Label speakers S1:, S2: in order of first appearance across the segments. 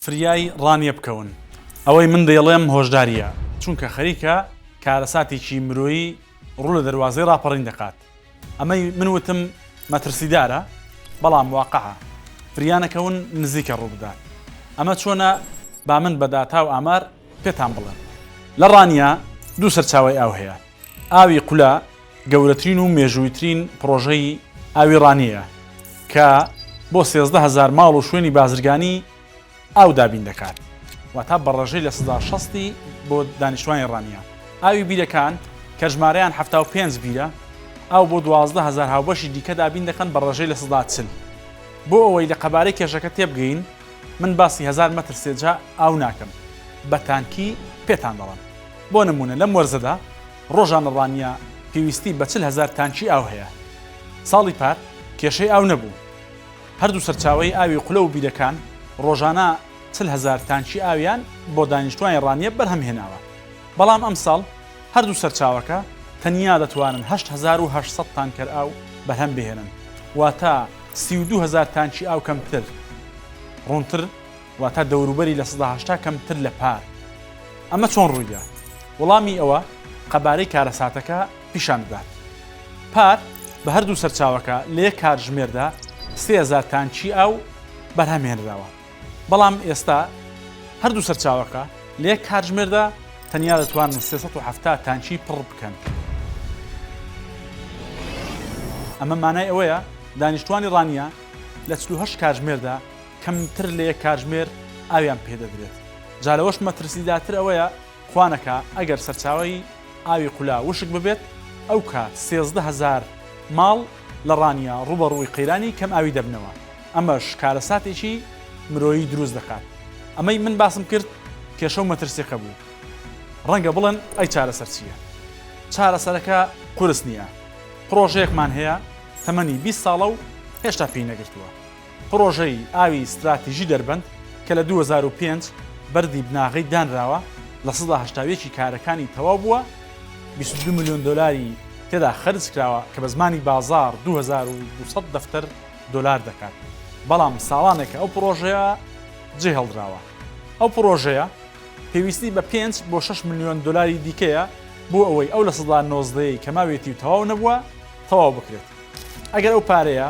S1: فریای ڕانیە بکەون. ئەوەی من دەیڵێم هۆشدارییە، چونکە خەریکە کارەساتێکی مرۆیی ڕوو لە دەروازەی ڕاپەڕین دەکات. ئەمەی من وتم مەترسیدارە، بەڵام واقعە. فریا نەکەون نزیکە ڕووبدات. ئەمە چۆنە با من بە داتا و ئامار پێتان بڵێم. لە ڕانیە دوو سەرچاوەی ئاو هەیە. ئاوی قولە گەورەترین و مێژوویترین پڕۆژەی ئاوی ڕانیەیە کە بۆ 13 هەزار ماڵ و شوێنی بازرگانی ئاو دابین دەکات، واتا بە ڕێژەی 60% ی بۆ دانیشتوانی ڕانیە. ئاوی بیرەکان کە ژمارەیان 75 بیرە، ئاو بۆ 12 هەزار هاوبەشی دیکە دابین دەکەن بە ڕێژەی 40%. بۆ ئەوەی لە قەبارەی کێشەکە تێبگەین، من باسی هەزار مەتر سێجا ئاو ناکەم، بە تانکی پێتان دەڵێم. بۆ نموونە لەم وەرزەدا ڕۆژانە ڕانیە پێویستی بە 40 هەزار تانکی ئاو هەیە. ساڵی پار کێشەی ئاو نەبوو. هەردوو سەرچاوەی ئاوی قولە و بیرەکان ڕۆژانە 40 هەزار تانکی ئاویان بۆ دانیشتوانی ڕانیە بەرهەم هێناوە. بەڵام ئەمساڵ هەردوو سەرچاوەکە تەنیا دەتوانن 8800 تانکەر ئاو بەرهەم بهێنن، واتە 32 هەزار تانکی ئاو کەمتر. ڕوونتر واتە دەوروبەری 80% کەمتر لە پار. ئەمە چۆن ڕوویدا؟ وەڵامی ئەوە قەبارەی کارەساتەکە پیشان دەدات. پار بە هەردوو سەرچاوەکە لە یەک کاتژمێردا 3000 تانکی ئاو بەرهەم هێنراوە، بەڵام ئێستا هەردوو سەرچاوەکە لە یەک کاتژمێردا تەنیا دەتوانن 370 تانکی پڕ بکەن. ئەمە مانای ئەوەیە دانیشتوانی ڕانیە لە 48 کاتژمێردا کەمتر لە یەک کاتژمێر ئاویان پێدەدرێت. جا لەوەش مەترسیدارتر ئەوەیە خوانەکا ئەگەر سەرچاوەی ئاوی قولا وشک ببێت ئەو کات 13 هەزار ماڵ لە ڕانیە ڕووبەڕووی قەیرانی کەم ئاوی دەبنەوە، ئەمەش کارەساتێکی مرۆیی دروست دەکات. ئەمەی من باسم کرد کێشە و مەترسیەکە بوو. ڕەنگە بڵێن ئەی چارەسەر چییە؟ چارەسەرەکە قورس نییە. پڕۆژەیەکمان هەیە تەمەنی 20 ساڵە و هێشتا پێی نەگرتووە. پڕۆژەی ئاوی ستراتیژی دەربەند کە لە 2005 بەردی بناغەی دانراوە، 81% ی کارەکانی تەواو بووە، 22 ملیۆن دۆلاری تێدا خەرج کراوە کە بە زمانی بازاڕ 2200 دەفتەر دۆلار دەکات، بەڵام ساڵانێکە ئەو پڕۆژەیە جێهێڵدراوە. ئەو پڕۆژەیە پێویستی بە پێنج بۆ شەش ملیۆن دۆلاری دیکەیە بۆ ئەوەی ئەو 19% ەی کە ماویەتی و تەواو نەبووە تەواو بکرێت. ئەگەر ئەو پارەیە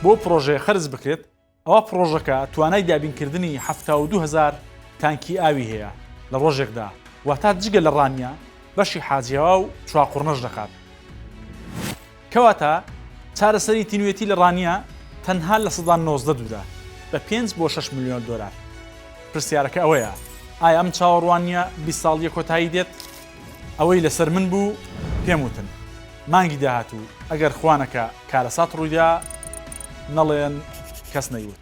S1: بۆ پڕۆژەیە خەرج بکرێت، ئەوا پڕۆژەکە توانای دابینکردنی 72 هەزار تانکی ئاوی هەیە لە ڕۆژێکدا، واتا جگە لە ڕانیە بەشی حاجیاوا و چواقوڕنەش دەکات. کەواتە چارەسەری تینوێتی لە ڕانیە تەنها 19% دوورە بە پێنج بۆ شەش ملیۆن دۆلار. پرسیارەکە ئەوەیە ئایا ئەم چاوەڕوانییە 20 ساڵییە کۆتایی دێت؟ ئەوەی لەسەر من بوو پێم وتن. مانگی داهاتوو ئەگەر خوانەکا کارەسات ڕوویدا نەڵێن کەس نەیوت.